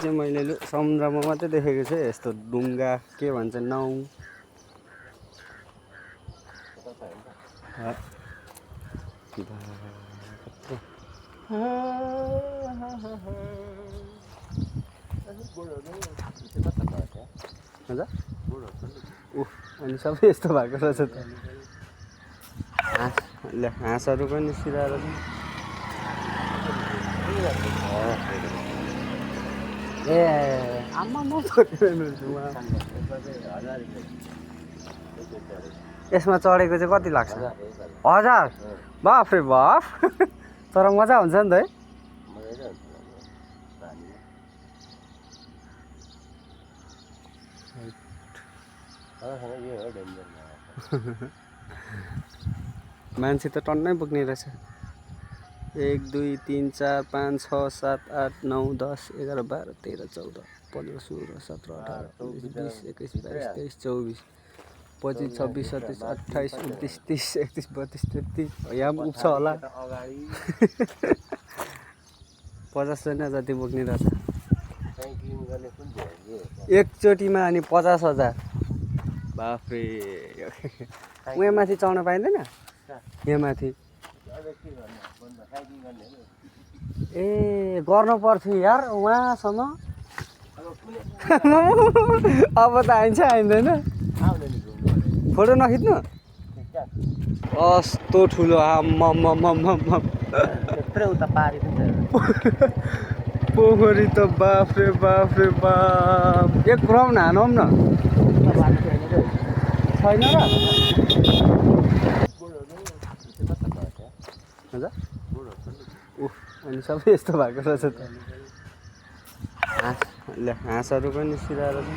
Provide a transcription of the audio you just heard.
चाहिँ मैले समुद्रमा मात्रै देखेको छु यस्तो डुङ्गा के भन्छ नाउ अनि सबै यस्तो भएको रहेछ त हाँसहरू पनि निस्किरहेको छ ए आमा म यसमा चढेको चाहिँ कति लाग्छ 1000 बाफ रे बाफ तर मजा हुन्छ नि त है मान्छे त टन्नै पुग्ने रहेछ 1 2 3 4 5 6 7 8 9 10 11 12 13 14 15 16 17 18 19 20 21 22 23 24 25 26 27 28 29 30 31 32 33 यहाँ पनि उब्छ होला 50 जना जति पुग्ने रहेछ एकचोटिमा अनि 50,000 बाफरे उहाँ माथि चढ्न पाइँदैन यहाँ माथि ए गर्नु पर्थ्यो यार उहाँसम्म अब त आइन्छ आइँदैन फोटो नखिच्नु कस्तो ठुलो पोखरी त बाफ रे बाफ एक राउन्ड हानौँ न छैन र अनि सबै यस्तो भएको रहेछ त हाँसहरू पनि निस्किरहेको छ